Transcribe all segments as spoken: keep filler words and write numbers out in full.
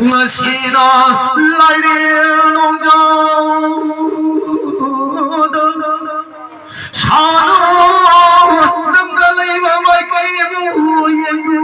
ꯃꯁꯤꯅ ꯂꯥꯏꯔꯦꯜ ꯅꯣꯡꯖꯥꯎꯗ ꯁꯥꯅꯨ ꯅꯪꯒ ꯂꯩꯕ ꯃꯥꯏꯀꯩꯕꯨ ꯌꯦꯡꯉꯨ꯫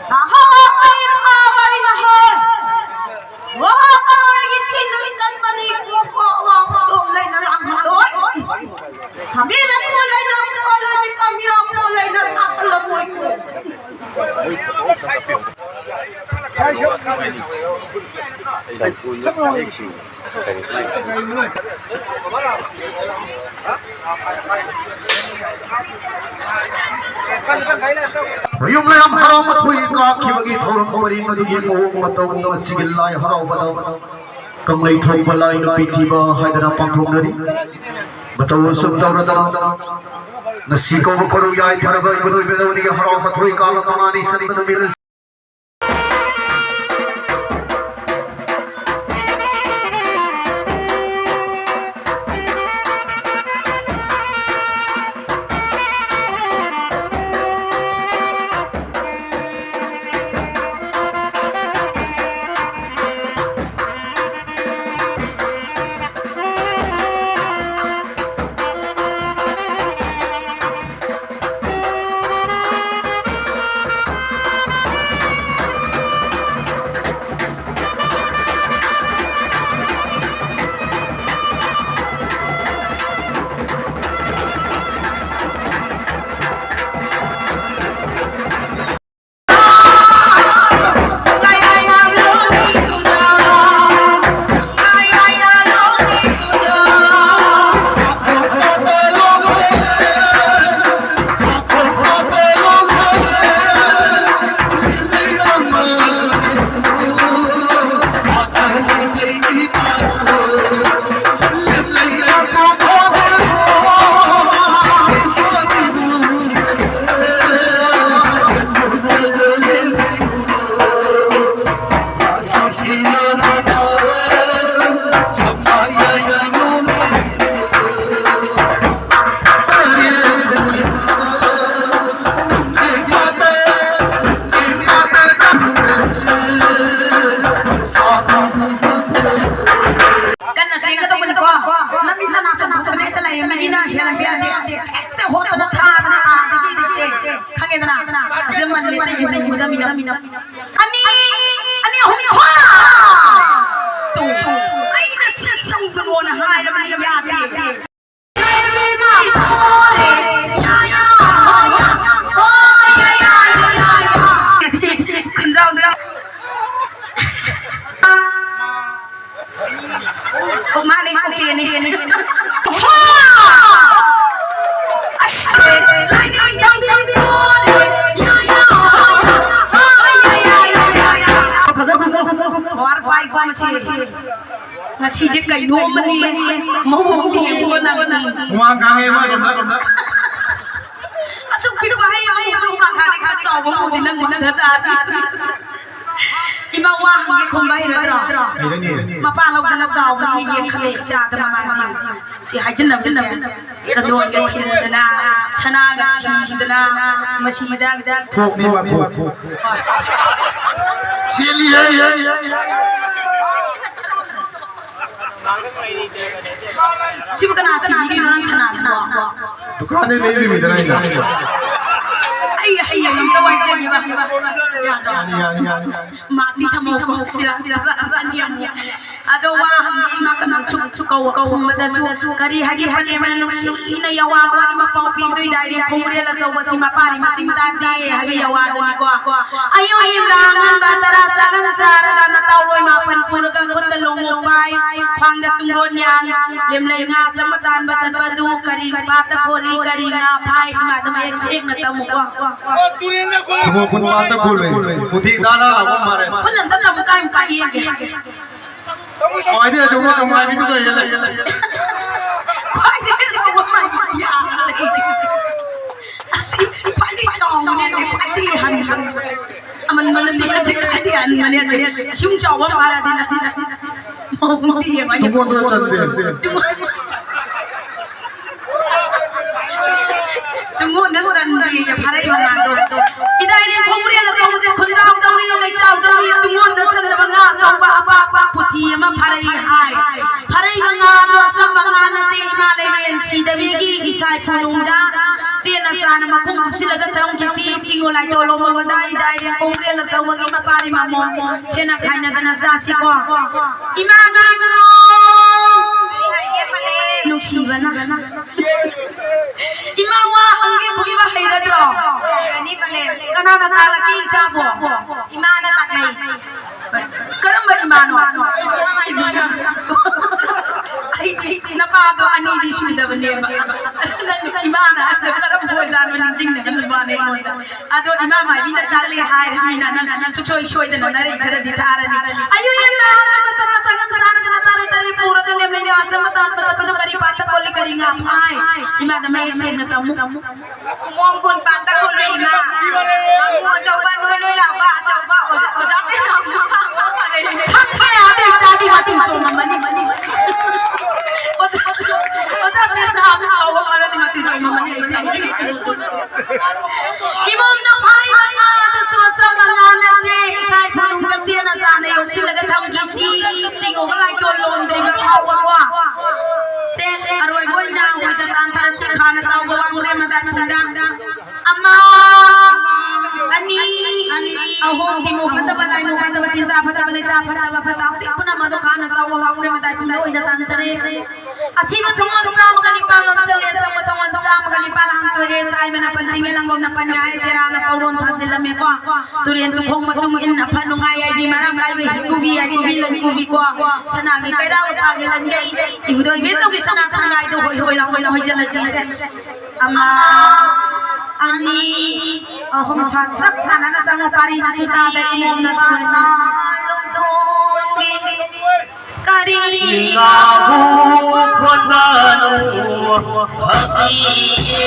ꯅꯍꯥꯛ ꯑꯩ ꯐꯥꯕ ꯑꯩꯅ ꯍꯣꯏ꯫ ꯋꯥ ꯀꯔꯣꯏꯒꯤ ꯁꯤꯟꯗꯨ ꯆꯟꯕꯅꯤ, ꯀꯣꯛ ꯀꯣꯛ ꯋꯥ ꯈꯨꯗꯣꯝ ꯂꯩꯅ ꯂꯥꯛꯍꯜꯂꯣꯏ꯫ ꯊꯝꯕꯤꯔ ꯈꯣꯠ ꯂꯩꯅ ꯈꯣꯠꯂꯣꯏ, ꯃꯤꯀꯝ ꯃꯤꯔꯥ ꯈꯣꯠ ꯂꯩꯅ ꯇꯥꯍꯜꯂꯝꯃꯣꯏ꯫ ꯃꯌꯨꯝ ꯂꯩꯔꯝ ꯍꯔꯥꯎ ꯃꯊꯣꯏ ꯀꯥꯈꯤꯕꯒꯤ ꯊꯧꯔꯝ ꯄꯔꯤꯡ ꯑꯗꯨꯒꯤ ꯃꯑꯣꯡ ꯃꯇꯧ ꯑꯁꯤꯒꯤ ꯂꯥꯏ ꯍꯔꯥꯎꯕꯗ ꯀꯪꯂꯩ ꯊꯣꯛꯄ ꯂꯥꯏ ꯅꯨꯄꯤ ꯊꯤꯕ ꯍꯥꯏꯗꯅ ꯄꯥꯡꯊꯣꯛꯅꯔꯤ꯫ ꯃꯇꯧ ꯑꯁꯨꯝ ꯇꯧꯔꯗꯅ ꯉꯁꯤ ꯀꯧꯕ ꯈꯨꯔꯨ ꯌꯥꯏꯐꯔꯕ ꯏꯕꯨꯙꯧ ꯏꯕꯦꯟꯗꯧꯅꯤꯒꯤ ꯍꯔꯥꯎ ꯃꯊꯣꯏ ꯀꯥꯕ ꯃꯉꯥꯅꯤ ꯆꯟꯕ ꯅꯨꯃꯤꯠ ꯑꯁꯤ ꯀꯟꯅ ꯆꯦꯟꯒꯗꯧꯕꯅꯤꯀꯣ꯫ ꯅꯃꯤꯠ ꯅꯅꯥ ꯆꯣꯡꯊꯣꯛꯇꯅ ꯍꯦꯛꯇ ꯂꯩꯔꯝꯃꯅꯤꯅ ꯍꯦꯜꯂꯝꯕ ꯌꯥꯗꯦ꯫ ꯍꯦꯛꯇ ꯍꯣꯠꯇꯅ ꯊꯥꯗꯅ ꯑꯥꯗꯒꯤ ꯁꯦ ꯈꯪꯉꯦꯗꯅ꯫ ꯁꯤꯗ ꯃꯜꯂꯦ ꯍꯦꯛꯇ ꯌꯦꯡꯍꯧꯒꯗꯕꯅꯤꯅ꯫ ꯑꯅꯤ, ꯑꯅꯤ, ꯑꯍꯨꯝ, ꯁ꯭ꯋꯥ! ꯇꯨ, ꯑꯩꯅ ꯁꯤ ꯇꯧꯒꯅꯣꯅ ꯍꯥꯏꯔꯕꯅꯤ, ꯌꯥꯗꯦ꯫ ꯈꯨꯟꯖꯥꯎꯗ꯫ ꯑꯣ, ꯃꯥꯅꯦ, ꯑꯣꯀꯦꯅꯦ꯫ ꯍꯥ! ꯑꯁ! ꯍꯥꯏꯀꯣ ꯃꯁꯤ꯫ ꯉꯁꯤꯁꯦ ꯀꯩꯅꯣꯝꯃꯅꯤ꯫ ꯃꯑꯣꯡꯗꯤ ꯌꯦꯡꯉꯣ ꯅꯪ꯫ ꯍꯨꯃꯥꯡ ꯀꯥꯡꯉꯦ ꯃꯥ ꯔꯣꯝꯗ, ꯔꯣꯝꯗ꯫ ꯑꯁꯨꯛ ꯄꯤꯛꯄ ꯑꯩ ꯑꯃꯨꯛꯇ ꯍꯨꯃꯥꯡ ꯀꯥꯡꯉꯦ ꯈꯔ ꯆꯥꯎꯕ ꯑꯃ ꯎꯗꯤ ꯅꯪ ꯃꯥꯡꯊ ꯇꯥꯔꯅꯤ꯫ ꯏꯃꯥ ꯋꯥ ꯍꯪꯒꯦ ꯈꯨꯝꯕ ꯍꯩꯔꯗ꯭ꯔꯣ? ꯍꯩꯔꯅꯤ꯫ ꯃꯄꯥ ꯂꯧꯗꯅ ꯆꯥꯎꯕꯅꯤꯅ ꯌꯦꯡꯈꯠꯂꯦ ꯏꯆꯥꯗ ꯃꯃꯥꯁꯦ꯫ ꯁꯤ ꯍꯥꯏꯖꯤꯟꯅꯕꯁꯦ ꯆꯟꯗꯣꯟꯒ ꯊꯤꯟꯗꯅ ꯁꯅꯥꯒ ꯁꯤꯗꯅ ꯃꯁꯤꯗ ꯊꯣꯛꯅꯤ ꯃꯥ ꯊꯣꯛ꯫ ꯍꯣꯏ꯫ ꯆꯦꯜꯂꯤ ꯍꯥꯏ꯫ ꯁꯤꯕꯨ ꯀꯅꯥ ꯁꯤꯕꯤꯔꯤꯅꯣ ꯅꯪ ꯁꯅꯥꯗꯨꯕꯣ? ꯗꯨꯀꯥꯟꯗꯩ ꯂꯩꯔꯤꯃꯤꯗꯅ ꯑꯩꯅ꯫ ꯑꯩ ꯍꯌꯦꯡ ꯑꯝꯇ ꯋꯥꯏꯖꯒꯦꯕ꯫ ꯌꯥꯗ꯭ꯔꯣ? ꯌꯥꯅꯤ, ꯌꯥꯅꯤ, ꯌꯥꯅꯤ, ꯌꯥꯅꯤ꯫ ꯃꯥꯛꯇꯤ ꯊꯝꯃꯧꯀꯣ, ꯁꯤꯔꯥ ꯑꯅꯤ ꯑꯃꯨꯛ꯫ ꯑꯗꯣ ꯋꯥ ꯍꯪꯉꯤ ꯏꯃꯥ ꯀꯩꯅꯣꯁꯨ ꯀꯧ ꯈꯨꯝꯕꯗꯁꯨ ꯀꯔꯤ ꯍꯥꯏꯒꯦ ꯄꯂꯦꯝꯅ ꯅꯨꯡꯁꯤꯅ ꯌꯋꯥ ꯃꯥꯒꯤ ꯃꯄꯥꯎ ꯄꯤꯕꯗꯣ ꯏꯗꯥꯏꯔꯦ ꯈꯣꯡꯒꯨꯔꯦꯜ ꯑꯆꯧꯕꯁꯤ ꯃꯄꯥꯔꯤ ꯃꯁꯤꯡ ꯇꯥꯗꯦ ꯍꯥꯏꯕ ꯌꯋꯥꯗꯨꯅꯤꯀꯣ꯫ ꯑꯌꯨꯛ ꯉꯟꯗꯥꯡ ꯉꯟꯕ ꯇꯔꯥ ꯆꯥꯒꯟ ꯆꯥꯔꯒ ꯅꯇꯥꯎꯔꯣꯏ ꯃꯥꯄꯟ ꯄꯨꯔꯒ ꯈꯨꯠꯇ ꯂꯣꯡꯉꯨ ꯄꯥꯏ, ꯈ꯭ꯋꯥꯡꯗ ꯇꯨꯡꯒꯣꯟ ꯌꯥꯟ, ꯂꯦꯝꯂꯩ ꯉꯥ ꯆꯪꯕ ꯇꯥꯟꯕ ꯆꯠꯄꯗꯨ ꯀꯔꯤ ꯄꯥꯠꯇ ꯈꯣꯠꯂꯤ, ꯀꯔꯤ ꯉꯥ ꯐꯥꯏ, ꯏꯃꯥꯗ ꯃꯌꯦꯛ ꯁꯦꯡꯅ ꯇꯝꯃꯨꯀꯣ꯫ ꯈꯨꯕꯣꯛ ꯈꯨꯟ ꯄꯥꯠꯇ ꯈꯣꯠꯂꯤ꯫ ꯃꯨꯊꯤ ꯗꯥ ꯗꯥ ꯂꯥꯎꯕ ꯃꯥꯔꯦ꯫ ꯈꯨꯟ ꯑꯝꯇ ꯇꯝꯃꯨ ꯀꯥꯏ ꯄꯥꯏ ꯌꯦꯡꯒꯦ꯫ ꯈ꯭ꯋꯥꯏꯗꯒꯤ ꯑꯆꯧꯕ ꯅꯨꯡꯉꯥꯏꯕꯤꯗꯨ ꯀꯩꯗ ꯂꯩ? ꯈ꯭ꯋꯥꯏꯗꯒꯤ ꯑꯆꯧꯕ ꯃꯥꯏꯕꯤꯗꯤ ꯑꯥꯗ ꯂꯩ꯫ ꯑꯁꯤ ꯈ꯭ꯋꯥꯏꯗꯒꯤ ꯆꯥꯎꯕꯅꯦ, ꯑꯁꯤ ꯈ꯭ꯋꯥꯏꯗꯒꯤ ꯍꯟꯕ꯫ ꯑꯃꯟꯕ ꯅꯠꯇꯦ, ꯑꯁꯤ ꯈ꯭ꯋꯥꯏꯗꯒꯤ ꯍꯟꯕꯅꯦ, ꯑꯁꯤ꯫ ꯑꯁꯨꯝ ꯆꯥꯎꯕ ꯐꯥꯔꯗꯤ ꯅꯪ ꯃꯑꯣꯡꯗꯤ ꯌꯦꯡꯉꯣ꯫ ꯇꯨꯡꯒꯣꯟꯗ ꯆꯟꯗꯦ꯫ ꯇꯨꯡꯒꯣꯟ-, ꯇꯨꯡꯒꯣꯟꯗ ꯆꯟꯗꯦꯌꯦ, ꯐꯥꯔꯛꯏꯕ ꯉꯥꯗꯣ꯫ ꯏꯗꯥꯏꯅꯦ ꯈꯣꯡꯕꯨꯔꯦꯜ ꯑꯆꯧꯕꯁꯦ ꯈꯨꯟꯖꯥꯎ ꯇꯧꯔꯤ, ꯂꯩꯆꯥꯎ ꯇꯧꯔꯤ, ꯇꯨꯡꯒꯣꯟꯗ ꯆꯟꯗꯕ ꯉꯥ ꯑꯆꯧꯕ ꯑꯄꯥꯛꯄ ꯄꯨꯊꯤ ꯑꯃ ꯐꯥꯔꯛꯏ ꯍꯥꯏ꯫ ꯐꯥꯔꯛꯏꯕ ꯉꯥꯗꯣ ꯑꯆꯝꯕ ꯉꯥ ꯅꯠꯇꯦ, ꯏꯃꯥ ꯂꯩꯃꯔꯦꯟ ꯁꯤꯗꯕꯤꯒꯤ ꯏꯁꯥ ꯏꯐꯨ ꯅꯨꯡꯗ ꯆꯦꯅ ꯆꯥꯅ ꯃꯈꯨꯝ ꯀꯨꯞꯁꯤꯜꯂꯒ ꯇꯔꯨꯝ ꯈꯤꯁꯤ ꯆꯤꯡꯉꯨ ꯂꯥꯏꯇꯣ ꯂꯣꯝꯕꯗ ꯏꯗꯥꯏꯅꯦ ꯈꯣꯡꯕꯨꯔꯦꯜ ꯑꯆꯧꯕꯒꯤ ꯃꯄꯥꯔꯤ ꯃꯃꯣꯟ ꯁꯦꯅ ꯈꯥꯏꯅꯗꯅ ꯆꯥꯁꯤꯀꯣ꯫ ꯏꯃꯥ ꯉꯥꯏꯉꯣ꯫ ꯀꯔꯤ ꯍꯥꯏꯒꯦ ꯄꯂꯦꯝ? ꯅꯨꯡꯁꯤꯕꯅ꯫ ꯏꯃꯥ ꯋꯥ ꯍꯪꯒꯦ ꯈꯨꯝꯕ ꯍꯩꯔꯗ꯭ꯔꯣ? ꯍꯩꯔꯅꯤ ꯄꯂꯦꯝ꯫ ꯀꯅꯥꯅ ꯇꯥꯜꯂꯛꯀꯦ ꯏꯆꯥꯕꯣ? ꯏꯃꯥꯅ ꯇꯥꯛꯂꯛꯏ꯫ ꯀꯔꯝꯕ ꯏꯃꯥꯅꯣ? ꯑꯩꯗꯤ ꯅꯄꯥꯗꯣ ꯑꯅꯤꯗꯤ ꯁꯨꯗꯕꯅꯦꯕ꯫ ꯅꯪ ꯏꯃꯥꯅ ꯀꯔꯝꯕ ꯑꯣꯏꯖꯥꯠꯅꯣ ꯅꯤꯡꯁꯤꯡꯅꯕ? ꯑꯗꯣ ꯏꯃꯥ ꯃꯥꯏꯕꯤꯅ ꯇꯥꯛꯂꯦ ꯍꯥꯏꯔꯕꯅꯤꯅ ꯅꯪ ꯁꯨꯡꯁꯣꯏ ꯁꯣꯏꯗꯅ ꯅꯔꯩ ꯈꯔꯗꯤ ꯊꯥꯔꯅꯤ꯫ ꯑꯌꯨꯛ ꯉꯟꯇꯥ ꯍꯧꯒꯠꯇꯅ ꯆꯉꯝ ꯆꯥꯔꯒꯅ ꯇꯔꯦ ꯇꯔꯦ ꯄꯨꯔꯒ ꯂꯦꯝꯂꯩꯅ ꯑꯆꯝꯕ ꯇꯥꯟꯕ ꯆꯠꯄꯗꯣ ꯀꯔꯤ ꯄꯥꯠꯇ ꯀꯣꯜꯂꯤ, ꯀꯔꯤ ꯉꯥ ꯐꯥꯏ? ꯏꯃꯥꯗ ꯃꯌꯦꯛ ꯁꯦꯡꯅ ꯇꯝꯃꯨ꯫ ꯃꯣꯡ ꯈꯨꯟ ꯄꯥꯠꯇ ꯀꯣꯜꯂꯤ ꯏꯃꯥ꯫ ꯉꯥꯃꯨ ꯑꯆꯧꯕ ꯅꯣꯏ ꯅꯣꯏ ꯂꯥꯎꯕ ꯑꯆꯧꯕ ꯑꯣꯖꯥ, ꯑꯣꯖꯥ ꯀꯌꯥ ꯑꯃ ꯐꯥꯕ ꯂꯩ꯫ ꯈꯪꯗꯦ, ꯑꯗꯨ ꯑꯣꯏꯇꯥꯔꯗꯤ ꯃꯇꯨ ꯆꯣꯝꯃꯝꯃꯅꯤ꯫ ꯑꯣꯖꯥ, ꯑꯣꯖꯥ ꯀꯌꯥ ꯑꯃ ꯐꯥꯎꯕ ꯐꯔꯗꯤ ꯃꯇꯨ ꯆꯣꯝꯃꯝꯃꯅꯤ ꯑꯩ ꯈꯪꯉꯦ꯫ ꯏꯃꯣꯝꯅ ꯐꯥꯔꯤꯕ ꯉꯥ ꯑꯗꯨꯁꯨ ꯑꯆꯝꯕ ꯉꯥ ꯅꯠꯇꯦ꯫ ꯏꯁꯥ ꯏꯐꯨꯟꯗ ꯆꯦꯅ ꯆꯥꯅ ꯌꯣꯛꯁꯤꯜꯂꯒ ꯊꯝꯈꯤꯁꯤ꯫ ꯁꯤꯒꯨꯝꯕ ꯂꯥꯏꯇꯣꯟ ꯂꯣꯟꯗ꯭ꯔꯤꯕ ꯐꯥꯎꯕꯀꯣ꯫ ꯁꯦ, ꯑꯔꯣꯏꯕ ꯑꯣꯏꯅ ꯍꯨꯏꯗ ꯇꯥꯟꯊꯔꯁꯤ꯫ ꯈꯥꯅ ꯆꯥꯎꯕ ꯋꯥꯡꯉꯨꯔꯦ ꯃꯗꯥꯏ ꯄꯨꯡꯗ꯫ ꯑꯃ, ꯑꯅꯤ, ꯑꯍꯨꯝ, ꯇꯤꯃꯨ ꯐꯠꯇꯕ, ꯂꯥꯏꯃꯨ ꯐꯠꯇꯕ, ꯇꯤꯟꯖꯥ ꯐꯠꯇꯕ, ꯂꯩꯁꯥ ꯐꯠꯇꯕ, ꯐꯠꯇ ꯍꯥꯎꯗꯤ ꯄꯨꯝꯅꯃꯛ ꯑꯗꯣ ꯈꯥꯅ ꯆꯥꯎꯕ ꯋꯥꯡꯉꯨꯔꯦ ꯃꯗꯥꯏ ꯄꯨꯡꯗ ꯍꯨꯏꯗ ꯇꯥꯟꯊꯔꯦ꯫ ꯑꯁꯤꯕ ꯊꯣꯡꯒꯣꯟ ꯆꯥꯝꯃꯒ ꯅꯤꯄꯥꯜ ꯂꯣꯟꯁꯤꯜꯂꯦ, ꯑꯆꯧꯕ ꯊꯣꯡꯒꯣꯟ ꯆꯥꯝꯃꯒ ꯅꯤꯄꯥꯜ ꯍꯥꯡꯇꯣꯛꯑꯦ, ꯁꯥꯏꯕꯅ ꯄꯟꯊꯤꯡꯉꯦ, ꯂꯥꯡꯒꯣꯝꯅ ꯄꯟ ꯌꯥꯏ, ꯇꯦꯔꯥꯅ ꯄꯧꯔꯣꯟ ꯊꯥꯖꯤꯜꯂꯝꯃꯦꯀꯣ꯫ ꯇꯨꯔꯦꯟ ꯇꯨꯈꯣꯡ ꯃꯇꯨꯡ ꯏꯟꯅ ꯐꯟ ꯅꯨꯡꯉꯥꯏ ꯌꯥꯏꯕꯤ, ꯃꯔꯥꯡ ꯀꯥꯏꯕꯤ, ꯍꯩꯀꯨꯕꯤ, ꯌꯥꯏꯀꯨꯕꯤ, ꯂꯟꯀꯨꯕꯤꯀꯣ꯫ ꯁꯅꯥꯒꯤ ꯀꯩꯔꯥ ꯂꯨꯄꯥꯒꯤ ꯂꯟꯒꯩ, ꯏꯕꯨꯙꯧ ꯏꯕꯦꯟꯗꯧꯒꯤ ꯁꯅꯥ ꯁꯪꯒꯥꯏꯗꯣ ꯍꯣꯏ ꯍꯣꯏ ꯂꯥꯎꯅ ꯍꯣꯏꯖꯜꯂꯁꯤꯁꯦ꯫ ꯑꯃ, ꯑꯅꯤ, ꯑꯍꯨꯝ, ꯁ꯭ꯋꯥ ꯆꯞ ꯃꯥꯟꯅꯅ ꯆꯪꯉꯨ, ꯄꯥꯔꯤꯅꯁꯨ ꯇꯥꯗ, ꯏꯃꯣꯝꯅꯁꯨ ꯍꯣꯏꯅ꯫ ꯀꯔꯤ ꯉꯥꯕꯨ ꯈꯣꯟꯗꯥꯅꯨ ꯐꯪꯉꯤꯌꯦ꯫